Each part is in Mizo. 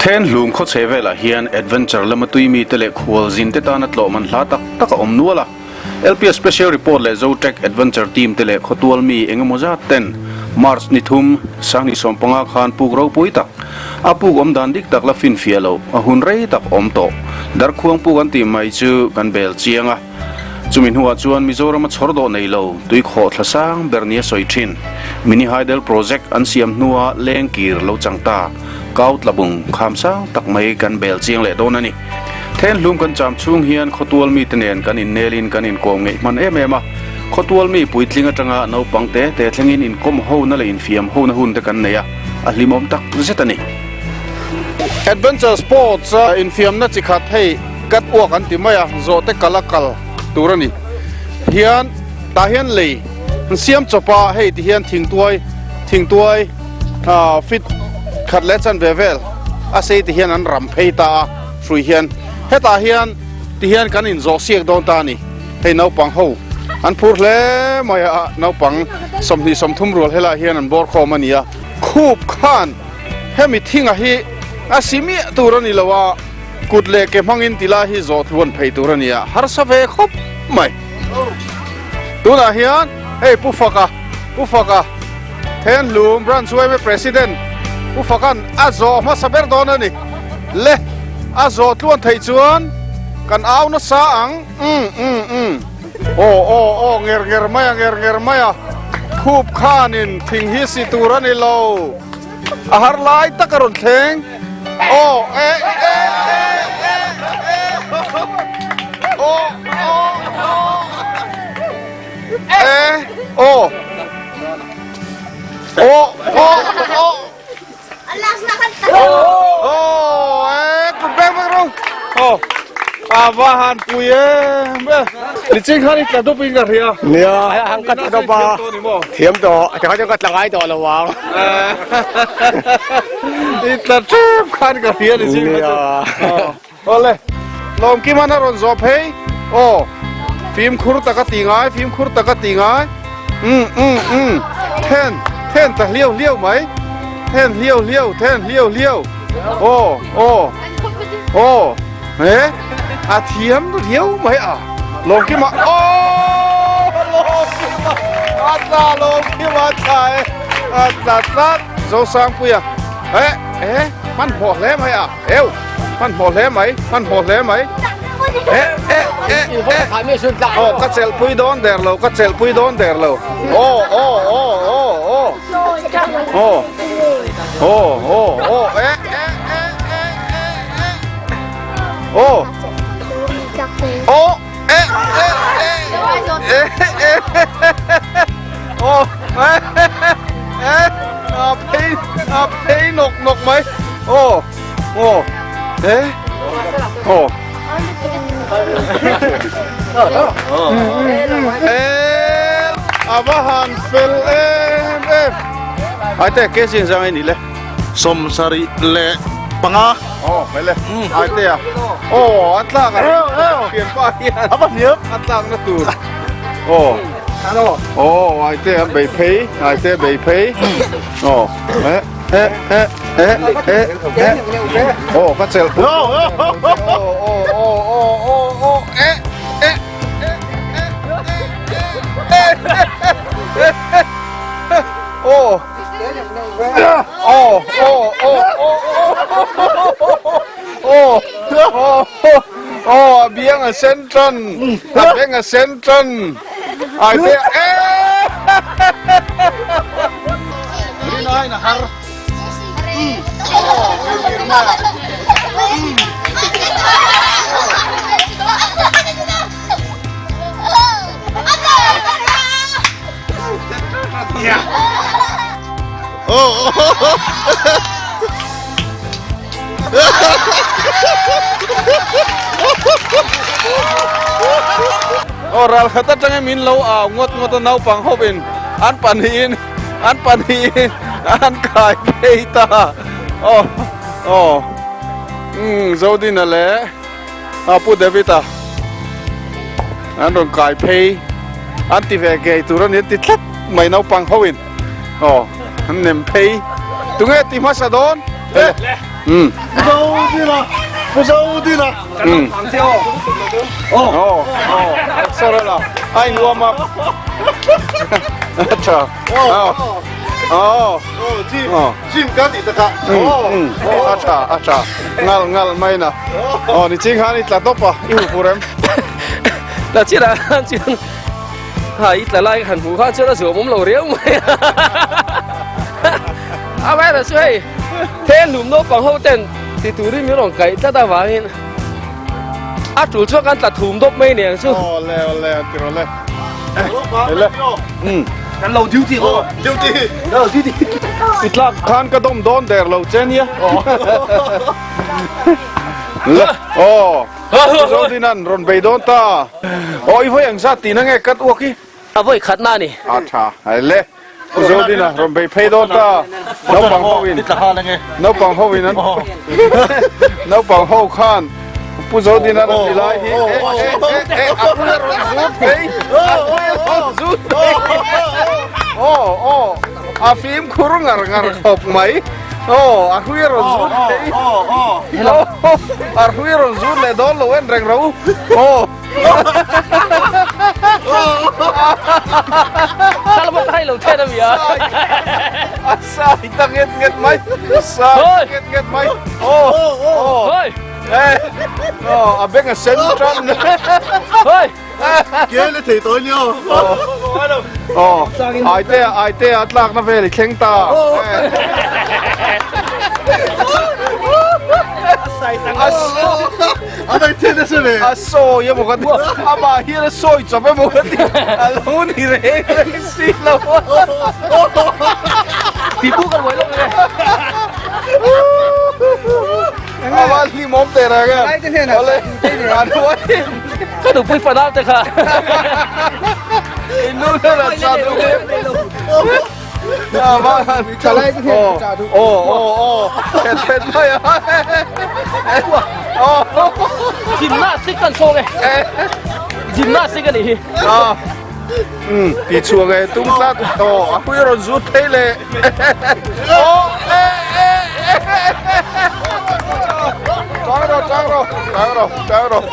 Thenhlum khawchhe velah hian adventure lama tui mite leh khualzin te tana tlawh man hla tak tak a awm nual a. LPS Special Report leh Zotech Adventure Team te leh khawtual mi engemaw zat ten March ni thum, Sanghnih 15 khan puk ropui tak, a puk awm dan dik tak la finfiah loh, a hun rei tak awm tawh. Darkhuang puk an tih mai chu kan bel chiang a. Chumi hnuah chuan Mizorama chhawr dawh nei lo, tui khawh thla sang ber nia sawi thin. Mini Hydel Project an siam hnua leng kir lo chang ta, kau tla bung kham sang tak mai kan bel chiang leh dawn a ni. Thenhlum kan cham chhung hian khawtual mite nen kan innelin kan inkawm ngeih hman em em a. Khawtual mi puitling atanga naupang te te thlengin inkawm hona leh infiam hona hun te kan nei a, a hlimawm tak zet a ni. Adventure Sports a infiamna chi khat hei cut uak an ti mai a, zawhte kal a kal tur a ni. Hian tah hian lei an siam chawp a, hei ti hian thingtuai thingtuai fit khat leh chanve vel a sei ti hian an ram phei ta a, hrui hian hetah hian ti hian kan inzawh siak dawn ta a ni. Hei naupang ho an phur hle mai a, naupang 20 30 rual helaiah hian an bawr khawm a ni a, khup khan hemi thinga hi a si miah tur a ni lo a, kut leh ke hmangin ti lai hi zawh tluan phei tur a ni a, harsa ve khawp mai. Tunah hian hei Pu Faka, Pu Faka Thenhlum Branch yma President Pu Faka'n a zawh hmasa ber dawn a ni. Le, a zawh tluan theih chuan kan au nasa ang. Umm umm umm. Aw aw aw nger nger mai a nger nger mai a. Khup khanin thing hi si tur a ni lo. A har lai tak a rawn thleng. Aw e e e e e aw aw aw e aw aw aw aw Aw e kut beng vek rawh aw a va han pui em e niching khan i tla dup in ka hria nia hang ka tla dup a thiam tawh tikhan chuan ka tla ngai tawh lo ang i tla tep khan ka hria niching kha chu awle lawmkiman a rawn zawh phei aw fimkhur taka ti ngai fimkhur taka ti ngai um um um then then ta hliau hliau mai then hliau hliau then hliau hliau aw aw aw he a thiam riau mai a lawmkima aw lawmkima a tla lawmkima a tla e a tla tlat Zosangpuia he he hmanhmawh hle mai a eu hmanhmawh hle mai hmanhmawh hle mai e e e e aw ka chelhpui dawn der lo ka chelhpui dawn der lo aw aw aw aw aw aw aw aw aw e e e e e e aw aw e e e e e aw e e a phei a phei nawk nawk mai aw aw e aw e a va han fel em em ai te ke sin sang ni le 75. Aw mai le ai te a aw a tlak a pian pa hian a va hniam a tlak na tur aw aw ai te a bei phei ai te bei phei aw e e e e e e aw ka chelh aw aw aw aw aw aw e e e e e e aw Aw aw aw aw aw aw a biang a sen tan a beng a sen tan ai te e rin ai na har Aw ral khat atanga min lo au ngawt ngawt a naupang ho in an pahnihin an pahnihin an kai phei ta aw aw umm Zodina leh a Pu David a an rawn kai phei an ti ve ngei tur a ni an ti tlat mai naupang ho in aw an nem phei tunge ti hmasa dawn le. Um. Pu Zodina. Um. Oh. Oh. Sorry la. Ai nuam a. Tha. Oh. Oh. Gym. Gym ka ti taka. Oh. A tha, a tha. Ngal ngal mai na. Oh, ni ching khan i tla top a. I hu purem. La chi la chuan ha i tla lai han hmuh kha chuan a zuam awm lo riau mai a vai chu hei he hlum naupang ho ten ti turin min rawn kaih tlat avangin a tul chuan kan tla thum dawp mai aniang chu. Awle awle ti rawh le. Ele. Um. Kan lo duty aw. Duty. Lo duty. I tlak khan ka dawm dawn der lo che nia. Le. Aw. Zodinan rawn bei dawn ta. Aw i vawi ang zat tihna nge cut uak hi? A vawi khatna a ni. A tha. Hai le. Pu Zodina rawn bei phei dawn ta. Naupang ho in. Naupang ho in an Naupang ho khan Pu Zodina rawn ti lai hi. E e e e a hrui a rawn zut phei. A hrui a rawn zut phei. Aw aw a fimkhur ngar ngar khawp mai. Aw a hrui a rawn zut phei. A hrui a rawn zut leh dawn lo en reng ro. Aw. Salma ta lo then ami a. A sai ta nget nget mai. Sai nget nget mai. Aw. Hoi. Aw a beng a sen tan. Hoi. Ke le thei tawi nia. Aw. Ai te ai te a tlak na vel i thleng ta. A sawi emaw ka ti amah hian a sawi chawp emaw ka ti a lo ni reng reng si lo a. Ti pu ka buai lo nge. Ama hlimawm teh reng em. Awle an huai. Ka nupui fanau te kha. In nu hnenah chah duh em. Ama aw aw aw aw khet khet mai a. Aw. Gymnastic kan chhawng e. Gymnastic a nih hi. Um ti chhuak e tum tlat aw a hui rawn zut thei le. Aw e e e. Chang rawh chang rawh chang rawh chang rawh.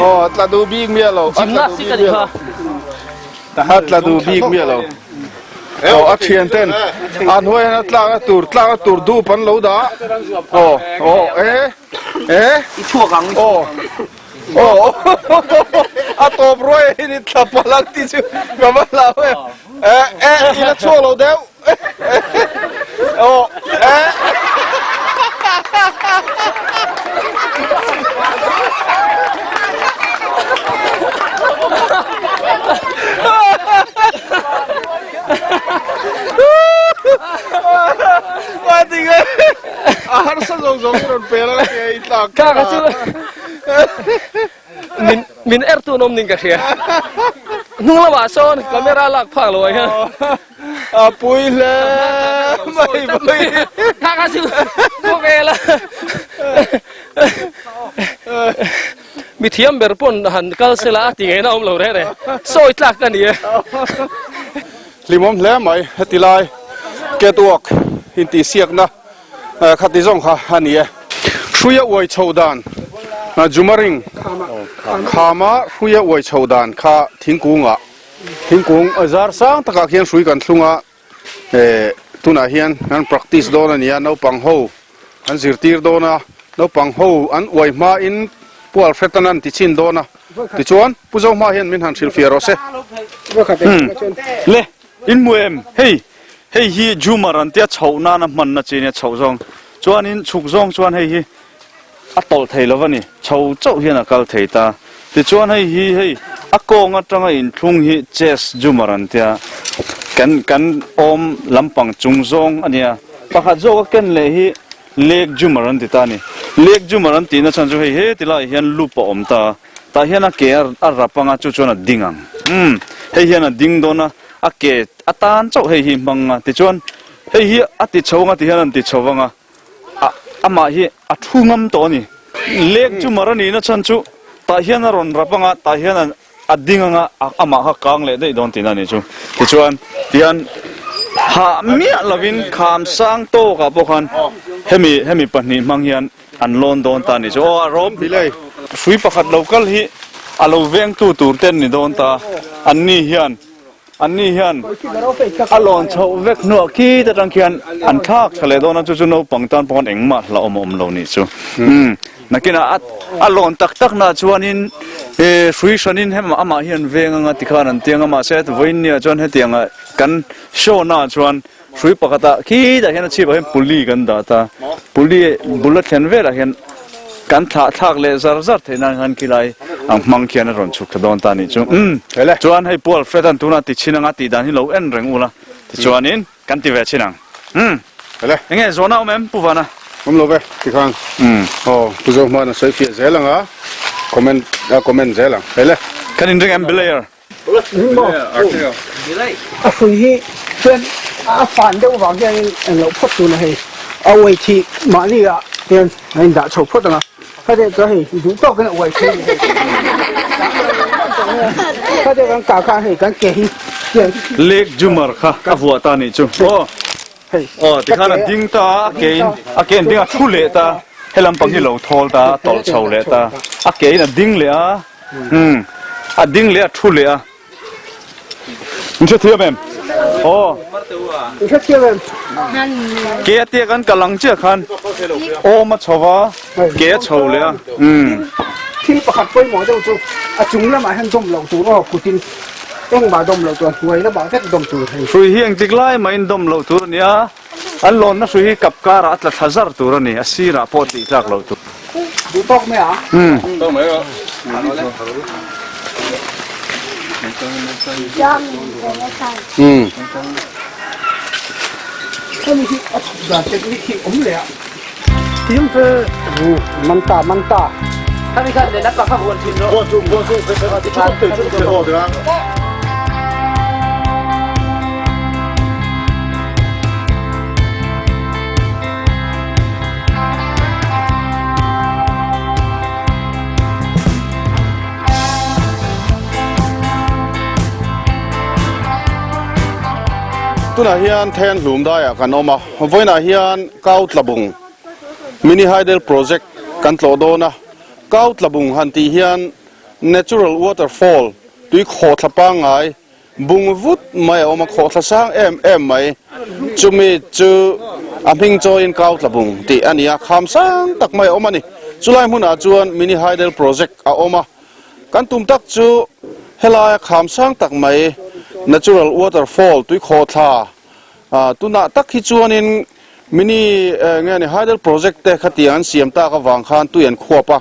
Aw a tla duh bik miah lo. Gymnastic a nih kha. A tla duh bik miah lo. Aw a thian ten a hnuai hian a tlakna tur tlakna tur dup an lo dah aw aw e e aw aw a tawp ruai a hian i thla palh ang tih chu ka va hlau em e e i la chhuak lo deuh aw e. A harsa zawng zawng i rawn pel a nge i tlak Ka ka chu min min er tun awm ning ka hria. Hnung lamah sawn camera lak phak lo ah hian. A pui hle mai mai. Ka ka chu khawvel a. Mi thiam ber pawn han kal sela a ti ngei na awm lo reh reh. Sawi tlak ka ni e. Hlimawm hle mai heti lai catwalk intihsiakna khati zawng kha a ni e. Hruia uai chho dan Jumaring khama hruia uai chho dan kha thingkungah thingkung zar sang takah khian hrui kan thlung a. Eh tunah hian an practice dawn a nia naupang ho an zirtir dawn a naupang ho an uai hma in Pu Alfred an an ti chin dawn a tichuan Pu Zohma hian min han hrilhfiah rawh se. Hmm le in hmu em hei hei hi jumar an tia chhoh nana hmanna chi ania chhoh zawng chuanin chhuk zawng chuan hei hi a tawlh thei lo a ni chho chauh hian a kal thei ta tichuan hei hi hei a kawng atanga inthlung hi chess jumar an tia kan kan awm lampang chung zawng a nia pakhat zawk a ken leh hi leg jumar an ti ta a ni leg jumar an tihna chhan chu hei heti laiah hian loop a awm ta tah hian a ke a rap anga chu chuan a ding ang umm hei hian a ding dawn a a ke atan chauh hei hi hmang a tichuan hei hi a ti chho anga ti hian an ti chho vang a. A amah hi a thu ngam tawh a ni. Lek chu mar a nihna chhan chu tah hian a rawn rap anga tah hian a ding anga amah kha kang leh daih dawn tihna a nih chu. Tichuan tihian Hah miah lovin kham sang tawkah pawh khan hemi hemi pahnih hmang hian an lawn dawn ta a ni chu. Aw a rawp hrui pakhat lo kal hi a lo vengtu tur te an ni dawn ta. Anni hian anni hian a lawn chhoh vek hnuah khi te tang khian an thlak tha leh dawn a chu chu naupang tan pawh khan engmah hlauhawm a awm lo nih chu. Umm nakinah a a lawn tak tak nah chuanin eh hrui hranin hem amah hian veng anga tikhan an tiang a mahse vawiinniah chuan hetianga kan show naah chuan hrui pakhatah khitah hian a chhipah hian puli kan dah ta puli bul a thlen velah hian kan thlah thlak leh zar zar theih nan khan khilai ang hmang khian a rawn chhuk thla dawn ta a nih chu umm chuan hei Pu Alfred an tunah ti chhin anga tih dan hi lo en reng ula tichuanin kan ti ve chhin ang umm enge zawhna awm em Pu Vana? Awm lo ve tikhan aw Pu Zohmana sawi fiah zel anga comment a comment zel ang hele. Kan inring em Blair? A hrui hi chuan a fan deuh vang hianin eng loh phawt tuna hei a uai thih mahni ah hian a indah chho phawt ang a khate chuan hei duh tawkin a uai thei a ni hei khate kan kah khan hei kan ke hi hian Lake Jumar kha a vuah ta nih chu aw. Aw tikhan a ding ta a, a ke in a ke in ding a thu leh ta, helam pang hi lo thawl ta, a tawlh chho leh ta, a ke in a ding leh a, umm a ding leh a thu leh a. In hrethiam em? Aw. In hrethiam em? Ke a tia kan kal ang chiah khan awm a chho va, ke a chho leh a, umm. Thil pakhat pawimawh deuh chu a chung lamah hian dawm loh tur aw kutin. Engmah dawm loh tur, hnuai lamah vek dawm tur hei. Hrui hi engtik lai mahin dawm loh tur a ni a, an lawnna hrui hi kap karah a tla thla zar tur a ni, a sirah pawh tih tlak loh tur. Duh tawk mai a. Tawk mai a. Hemi hi a chhuk dan technique hi awm leh a. Tim fe man ta man ta. Tunah hian Then Hlum daiah kan awm a, vawiinah hian Kau Tlabung Mini Hydel Project kan tlawh dawn a, Kau Tlabung han tih hian Natural Waterfall tui khawhthla pangngai bung vut mai a awm a, khawhthla sang em em mai. Chumi chu a hming chawiin Kau Tlabung tih a ni a, kham sang tak mai a awm a ni. Chulai hmunah chuan Mini Hydel Project a awm a, kan tum tak chu helaia kham sang tak mai Natural Waterfall tui khawhthla Tunah tak hi chuanin mini nge ni hydel project te khatiang an siam tak avang khan tui an khuap a,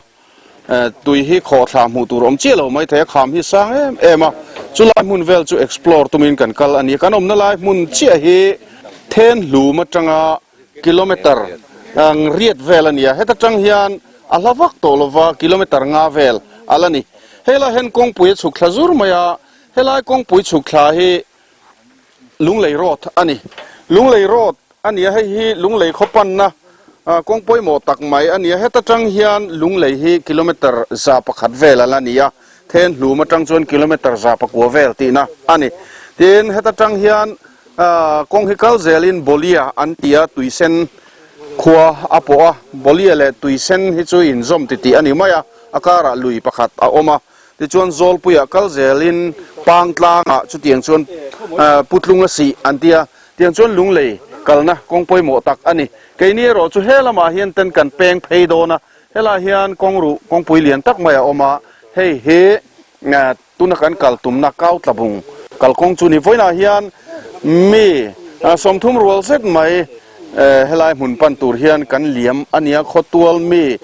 tui hi khawhthla hmuh tur awm chiah lo mai thei a, kham hi sang em em a, chulai hmun vel chu explore tumin kan kal a ni. Kan awmna lai hmun chiah hi then hlum atanga kilometer riat vel a ni a, heta tang hian a hla vak tawh lova kilometer nga vel a la ni. Helai hian kawngpui a chhuk thla zur mai a, helai kawngpui chhuk thla hi Lunglei Road a ni. Lunglei Road a ni a, hei hi Lunglei khaw panna kawng pawimawh tak mai a ni a, heta tang hian Lunglei hi kilometer 101 vel a la ni a, then hlum atang chuan kilometer 109 vel tihna a ni. Tin, heta tang hian kawng hi kal zelin Bolia an ti a, tuisen khua a pawh a, Bolia leh tuisen hi chu inzawm titih a ni mai a, a karah lui pakhat a awm a. Tichuan Zawlpuiah kal zelin Pangtlangah chutiang chuan Putlung a sih an ti a, tiang chuan Lunglei kalna kawng pawimawh tak a ni. Keini erawh chu he lamah hian ten kan peng phei dawn a, helaiah hian kawngruh kawngpui lian tak mai a awm a, hei hi tuna kan kal tumna Kautlabung kalkawng chu ni. Vawiinah hian mi 30 rual zet mai Helai hmun pan tur hian kan liam a nia, khawtual mi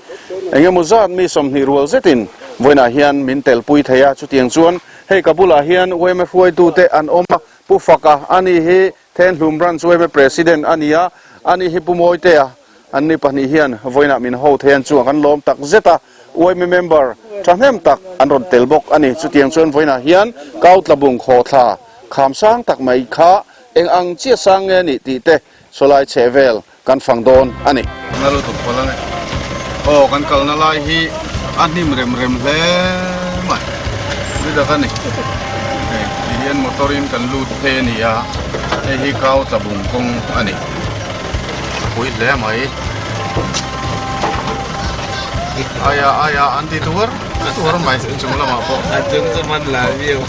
engemaw zat mi 20 rual zetin vawiinah hian min telpui thei a, chutiang chuan hei ka bulah hian yma hruaitute an awm a, Pu Faka a ni hi Thenhlum Branch yma President a ni a, a ni hi Pu Mawitea an ni pahnih hian vawiinah min ho thei an chungah kan lawm tak zet a, yma member thahnem tak an rawn tel bawk a ni, chutiang chuan vawiinah hian Kautlabung khawthla kham sang tak mai kha Eng ang chiah sang nge nih tih te sawlai chheh vel kan fang dawn a ni. Na lutuk palh a ni. Aw kan kalna lai hi a hnim rem rem hle mai. Ni tak a ni. Hei ti hian. Hian motor in kan lut phei a ni a, hei hi kau tlabung kawng a ni. A pui hle mai. Aia aia an ti tuar tuar mai chung lamah pawh. A chung chu man la viau.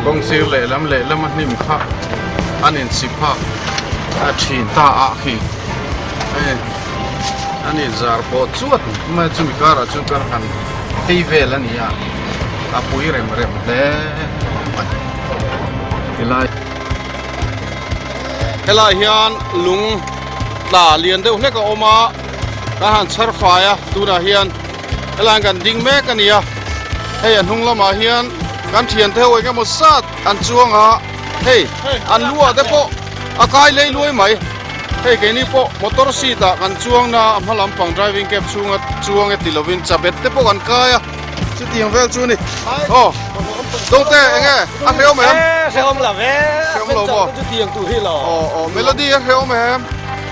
Kawng sir lehlam lehlam a hnim kha an insi phak a thin ta ah khi hei an inzar pawh chuat mai chumi karah chuan kan han phei vel a ni a a pui rem rem hle mai helai helai hian lung tla lian deuh hlek a awm a kan han chhar fai a tunah hian. Helai kan ding mek a ni a, hei a hnung lamah hian kan thiante ho eng emaw zat an chuang a, hei an lu ah te pawh a kai lei luai mai, hei keini pawh motor seat ah kan chuang na a hma lampang driving cab chhunga chuang e ti lovin chabet te pawh kan kai a, chutiang vel chu a ni. Aw Dawngte eng nge a hrehawm em? Hrehawm lo ve, Hrehawm lo maw? Chutiang tur hi lo. Aw aw Melody a hrehawm em?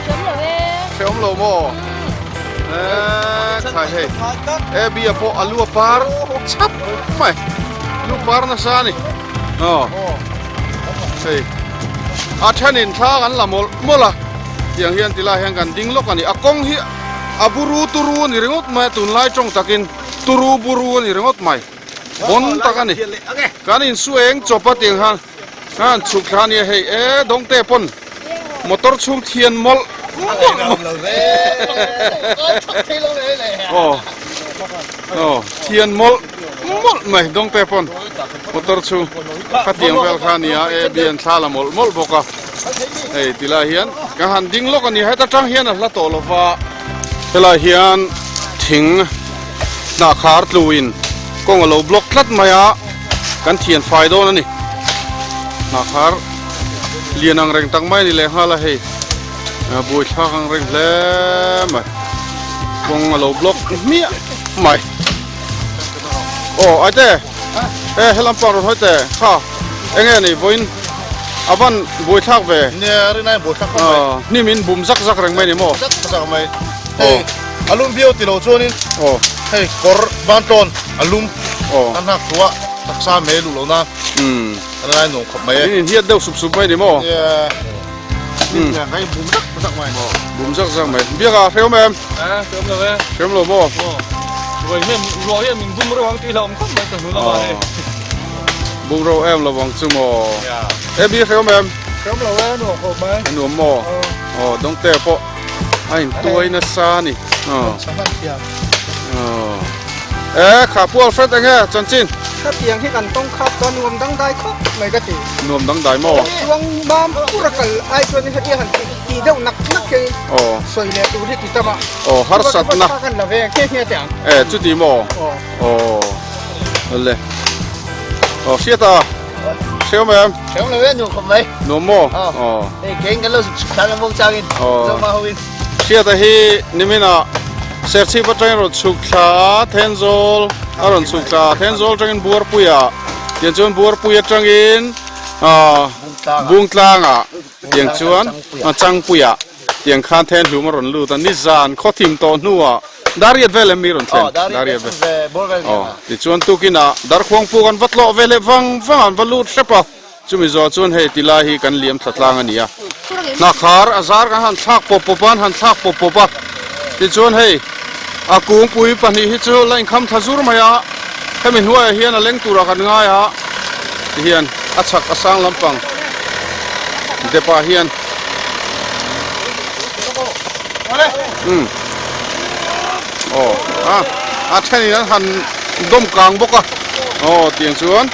Hrehawm lo e. Hrehawm lo maw? Eee khai hei Abby a pawh a lu a par chhap mai lu par nasa a ni aw hei a thenin thla kan la mawlh mawlh a tiang hian tilai hian kan ding lawk a ni a kawng hi a buru turu a ni ringawt mai a tunlai tawng takin turu buru a ni ringawt mai bawn tak a ni kan insu eng chawp a tiang khan Khan chhuk thla ania hei e dawngte pawn motor chhung thian mawlh mawlh aw aw thian mawlh mawlh mai dawngte pawn motor chhung khatiang vel kha ania e bian thla la mawlh mawlh bawk a hei tilai hian ka han ding lawk ania heta tang hian a hla tawh lova helai hian thing hnah khar tluin kawng a lo block tlat mai a. Kan thian fai dawn a ni. Hnahkhar lian ang reng tak mai a ni leh nghal a hei. Buaithlak ang reng hle mai. Kawng a lo block hmiah mai. Aw aite e helam pang rawn hawi teh kha enge ni vawiin a van buaithlak ve. Nia rinai buaithlak khawp mai. Hnim in bum zak zak reng mai ni maw? Zak zak mai. Hei a lum viau ti lo chuanin hei kawr bantlawn a lum. Aw. Ka hnak thu a taksa mai luh loh na. Umm. Kan lai nuam khawp mai e. In inhiat deuh sup sup mai ni maw? Yeah. Umm. Ka in bum zak zak mai. Aw, bum zak zak mai. Biak a hrehawm em? A, hrehawm lo e. Hrehawm lo maw? Aw. Ruai hian ruah hian min bum reuh ang tih hlauhawm khawp mai chawhnu lamah hei. Bum reuh em lovang chu maw? Yeah. E bi hrehawm em? Hrehawm lo e, nuam khawp mai. A nuam maw? Aw, dawngte pawh a intuai nasa a ni. Aw. Aw. E kha Pu Alfred enge chanchin? Khatiang hi kan tawng khap chuan nuam dangdai khawp mai ka ti. Nuam dangdai maw? Chuang mam pura kal ai chuan hetia han ti ti deuh nak nak hian Aw. sawi leh tur hi ti tam a. Aw harsatna. Kan la ve nghe nghe teh ang. E chuti maw? Aw. Aw. Le. Aw hriat a. Hrehawm em? Hrehawm lo e nuam khawp mai. Nuam maw? Aw. Aw. Hei keng kan lo thlan ang bawk changin. Aw. Zoma ho in. Hriata hi niminah Serchhip atangin rawn chhuk thla a, Thenzawl a rawn chhuk thla a, Thenzawl atangin Buarpuiah, tiang chuan Buarpui atangin Bungtlangah, tiang chuan Changpuiah, tiang khan Thenhlum a rawn lut a, nizan khawthim tawh hnuah Dariat vel em mi rawn thlen? Dariat vel. Aw, tichuan tukinah Darkhuangpu kan va tlawh ve leh vang vang a, an va lut hrep a. Chumi zawh chuan hei ti lai hi kan liam thla tlang a ni a, hnakhar a zar kan han thlak pawp pawp a, an han thlak pawp pawp a, tichuan hei a kungpui pahnih hi chu la inkham thla zur mai a, hemi hnuaiah hian a leng turah kan ngai a, tihian a chhak a sang lampang depah hian umm aw a a thenin an han dawm kang bawk a, aw tiang chuan.